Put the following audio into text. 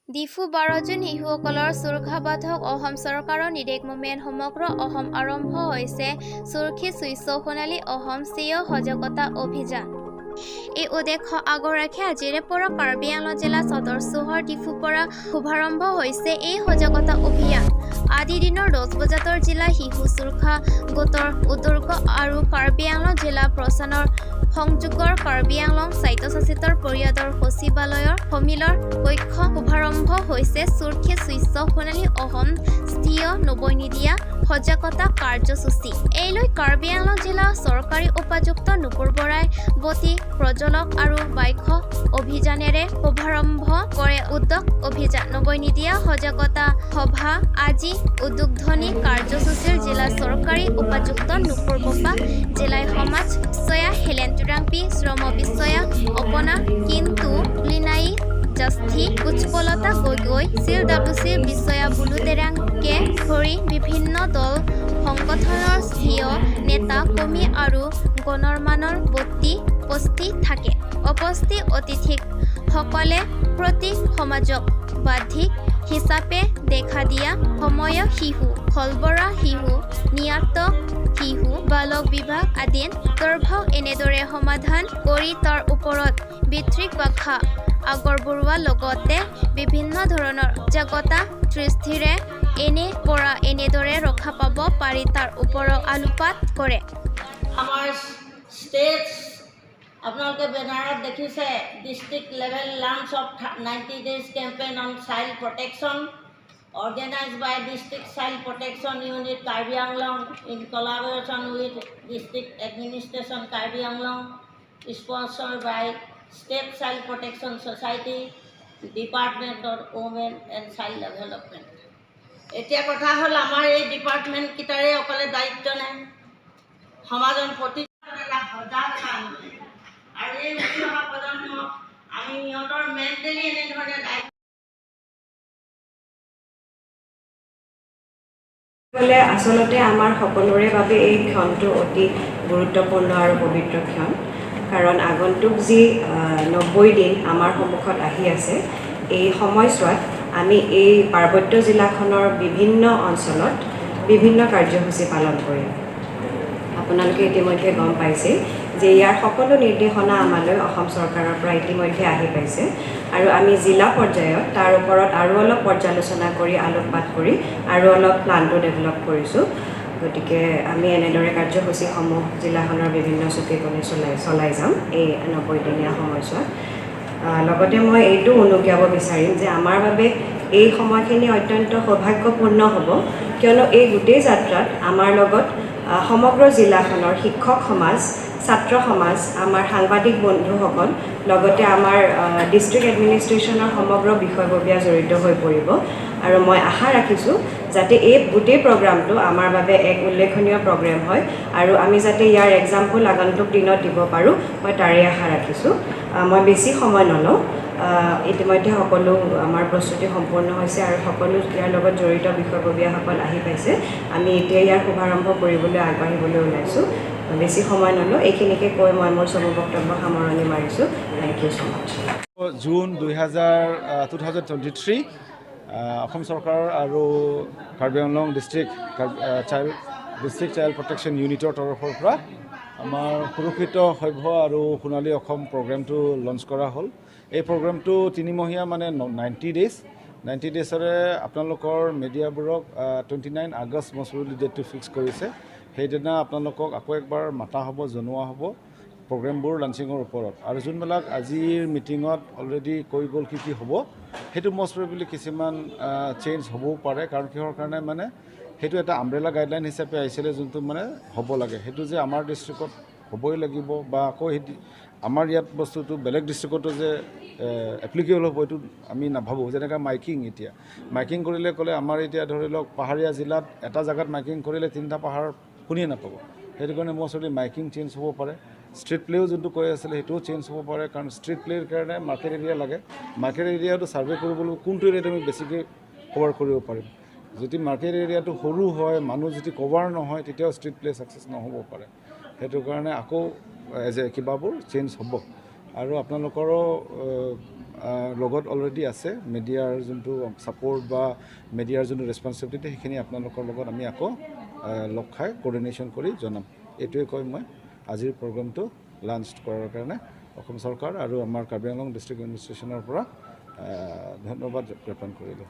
Diphu 12 June শিশুসকলৰ সুৰক্ষা অসম চৰকাৰৰ নিৰ্দেশমৰ্মে সমগ্ৰ অসম আৰম্ভ হৈছে সুৰক্ষিত স্বচ্ছ সোণালী অসম স্বীয় সজাগতা অভিযান। এই উদ্দেশ্য আগত ৰাখি আজিৰে পৰা কাৰ্বি আংলং জিলা সদৰ চহৰ ডিফুৰ পৰা শুভাৰম্ভ হৈছে এই সজাগতা অভিযান। আজি দিনৰ 10 বজাতৰ জিলা শিশু সুৰক্ষা গোটৰ উদ্যোগ আৰু কাৰ্বি আংলং জিলা প্ৰশাসনৰ সহযোগত কাৰ্বি আংলং স্বায়ত্তশাসিত পৰিষদৰ সচিবালয়ৰ সন্মিলন কক্ষ শুভাৰম্ভ হৈছে সুৰক্ষিত স্বচ্ছ সোণালী অসম স্থিৰ 90 দিনীয়া সজাগতা কাৰ্যসূচী। এইলৈ কাৰ্বি আংলং জিলা চৰকাৰী উপায়ুক্ত নুপুৰ বৰাই বন্তি প্ৰজ্বলন আৰু বাক্য অভিযানেৰে শুভাৰম্ভ কৰে উদ্যোগ অভিযান। 90 দিনীয়া সজাগতা সভা আজি উদ্বোধনী কাৰ্যসূচীৰ জিলা চৰকাৰী উপায়ুক্ত নুপুৰ বৰা, জিলাই সমাজ বিষয়া হেলেন তুৰাংপি, শ্ৰম বিষয়া অপনা কিন্তু লিনাই জাস্থি, পুষ্পলতা গগৈ, চিডব্লিউচি বিষয়া বুলু তেৰাংকে ধৰি বিভিন্ন দল সংগঠনৰ স্থিৰ নেতা কৰ্মী আৰু গণ্যমান্য ব্যক্তি উপস্থিত থাকে। উপস্থিত অতিথিসকলে প্ৰতি সমাজক বাধিক হিচাপে দেখা দিয়া সময় শিশু সৰবৰাহ, শিশু নিৰ্যাতন, শিশু বালক বিবাহ আদি সন্দৰ্ভ এনেদৰে সমাধান কৰি তাৰ ওপৰত বিস্তৃত ব্যাখ্যা আগবঢ়োৱাৰ লগতে বিভিন্ন ধৰণৰ সজাগতা সৃষ্টিৰে এনে পৰা এনেদৰে ৰক্ষা পাব পাৰি তাৰ ওপৰত আলোকপাত কৰে। আমাৰ ষ্টেট আপোনালোকে বেনাৰত দেখিছে, district level launch of 90 days campaign on child protection, organize by District Child Protection Unit, Karbi Anglong, in collaboration with District Administration, Karbi Anglong, sponsor by State Child Protection Society, Department of Women and Child Development. এতিয়া কথা হ'ল, আমাৰ এই ডিপাৰ্টমেণ্টকেইটাৰে অকলে দায়িত্ব নাই। সমাজৰ প্ৰতি এটা সজাগতা আনিব লাগিব আৰু এই উঠি অহা প্ৰজন্মক আমি সিহঁতৰ মেণ্টেলি এনেধৰণে দায়িত্ব গ'লে আচলতে আমাৰ সকলোৰে বাবে এই ক্ষণটো অতি গুৰুত্বপূৰ্ণ আৰু পবিত্ৰ ক্ষণ। কাৰণ আগন্তুক যি 90 দিন আমাৰ সন্মুখত আহি আছে, এই সময়ছোৱাত আমি এই পাৰ্বত্য জিলাখনৰ বিভিন্ন অঞ্চলত বিভিন্ন কাৰ্যসূচী পালন কৰিম। আপোনালোকে ইতিমধ্যে গম পাইছে যে ইয়াৰ সকলো নিৰ্দেশনা আমালৈ অসম চৰকাৰৰ পৰা ইতিমধ্যে আহি পাইছে আৰু আমি জিলা পৰ্যায়ত তাৰ ওপৰত আৰু অলপ পৰ্যালোচনা কৰি, আলোকপাত কৰি আৰু অলপ প্লানটো ডেভেলপ কৰিছোঁ। গতিকে আমি এনেদৰে কাৰ্যসূচীসমূহ জিলাখনৰ বিভিন্ন চুকে কোণে চলাই চলাই যাম এই 90 দিনীয়া সময়ছোৱাত। লগতে মই এইটো উনুকিয়াব বিচাৰিম যে আমাৰ বাবে এই সময়খিনি অত্যন্ত সৌভাগ্যপূৰ্ণ হ'ব, কিয়নো এই গোটেই যাত্ৰাত আমাৰ লগত সমগ্ৰ জিলাখনৰ শিক্ষক সমাজ, ছাত্ৰ সমাজ, আমাৰ সাংবাদিক বন্ধুসকল, লগতে আমাৰ ডিষ্ট্ৰিক্ট এডমিনিষ্ট্ৰেশ্যনৰ সমগ্ৰ বিষয়ববীয়া জড়িত হৈ পৰিব। আৰু মই আশা ৰাখিছোঁ যাতে এই গোটেই প্ৰগ্ৰামটো আমাৰ বাবে এক উল্লেখনীয় প্ৰগ্ৰেম হয় আৰু আমি যাতে ইয়াৰ এক্সাম্পল আগন্তুক দিনত দিব পাৰোঁ, মই তাৰে আশা ৰাখিছোঁ। মই বেছি সময় নলওঁ। ইতিমধ্যে সকলো আমাৰ প্ৰস্তুতি সম্পূৰ্ণ হৈছে আৰু সকলো ইয়াৰ লগত জড়িত বিষয়ববীয়াসকল আহি পাইছে। আমি এতিয়া ইয়াৰ শুভাৰম্ভ কৰিবলৈ আগবাঢ়িবলৈ ওলাইছোঁ। বেছি সময় নলওঁ। এইখিনিকে কৈ মই মোৰ চমু বক্তব্য সামৰণি মাৰিছোঁ। Thank you so much. June দুহেজাৰ 2023 অসম চৰকাৰ আৰু Karbi Anglong district child protection ইউনিটৰ তৰফৰ পৰা আমাৰ সুৰক্ষিত সভ্য আৰু সোণালী অসম প্ৰগ্ৰেমটো লঞ্চ কৰা হ'ল। এই প্ৰগ্ৰেমটো তিনিমহীয়া, মানে 90 ডেইজ। 90 ডেইজৰে আপোনালোকৰ মিডিয়াবোৰক 29 আগষ্ট মষ্ট ডেটটো ফিক্স কৰিছে। সেইদিনা আপোনালোকক আকৌ একবাৰ মাতা হ'ব, জনোৱা হ'ব প্ৰগ্ৰেমবোৰ লঞ্চিঙৰ ওপৰত। আৰু যোনবিলাক আজিৰ মিটিঙত অলৰেডি কৈ গ'ল কি কি হ'ব, সেইটো মষ্ট প্ৰবেবলি কিছুমান চেঞ্জ হ'বও পাৰে। কাৰণ কিহৰ কাৰণে, মানে সেইটো এটা আমব্ৰেলা গাইডলাইন হিচাপে আহিছিলে, যোনটো মানে হ'ব লাগে, সেইটো যে আমাৰ ডিষ্ট্ৰিক্টত হ'বই লাগিব বা আকৌ সেই আমাৰ ইয়াত বস্তুটো বেলেগ ডিষ্ট্ৰিক্টতো যে এপ্লিকেবল হ'ব, এইটো আমি নাভাবোঁ। যেনেকৈ মাইকিং, এতিয়া মাইকিং কৰিলে ক'লে আমাৰ এতিয়া ধৰি লওক পাহাৰীয়া জিলাত এটা জেগাত মাইকিং কৰিলে তিনিটা পাহাৰ শুনিয়ে নাপাব। সেইটো কাৰণে মষ্টলি মাইকিং চেঞ্জ হ'ব পাৰে। ষ্ট্ৰীট প্লেও যোনটো কৈ আছিলে, সেইটোও চেঞ্জ হ'ব পাৰে। কাৰণ ষ্ট্ৰীট প্লেৰ কাৰণে মাৰ্কেট এৰিয়া লাগে। মাৰ্কেট এৰিয়াটো ছাৰ্ভে কৰিবলৈ কোনটো এৰিয়াত আমি বেছিকৈ কভাৰ কৰিব পাৰিম? যদি মাৰ্কেট এৰিয়াটো সৰু হয়, মানুহ যদি কভাৰ নহয়, তেতিয়াও ষ্ট্ৰীট প্লে ছাকচেছ নহ'ব পাৰে। সেইটো কাৰণে আকৌ এজ এ কিবাবোৰ চেঞ্জ হ'ব। আৰু আপোনালোকৰো লগত অলৰেডি আছে মিডিয়াৰ যোনটো ছাপৰ্ট বা মিডিয়াৰ যোনটো ৰেচপনচিবিলিটি, সেইখিনি আপোনালোকৰ লগত আমি আকৌ লগ খাই কৰ্ডিনেশ্যন কৰি জনাম। এইটোৱে কৈ মই আজিৰ প্ৰগ্ৰেমটো লাঞ্চ কৰাৰ কাৰণে অসম চৰকাৰ আৰু আমাৰ কাৰ্বি আংলং ডিষ্ট্ৰিক্ট এডমিনিষ্ট্ৰেশ্যনৰ পৰা ধন্যবাদ জ্ঞাপন কৰিলোঁ।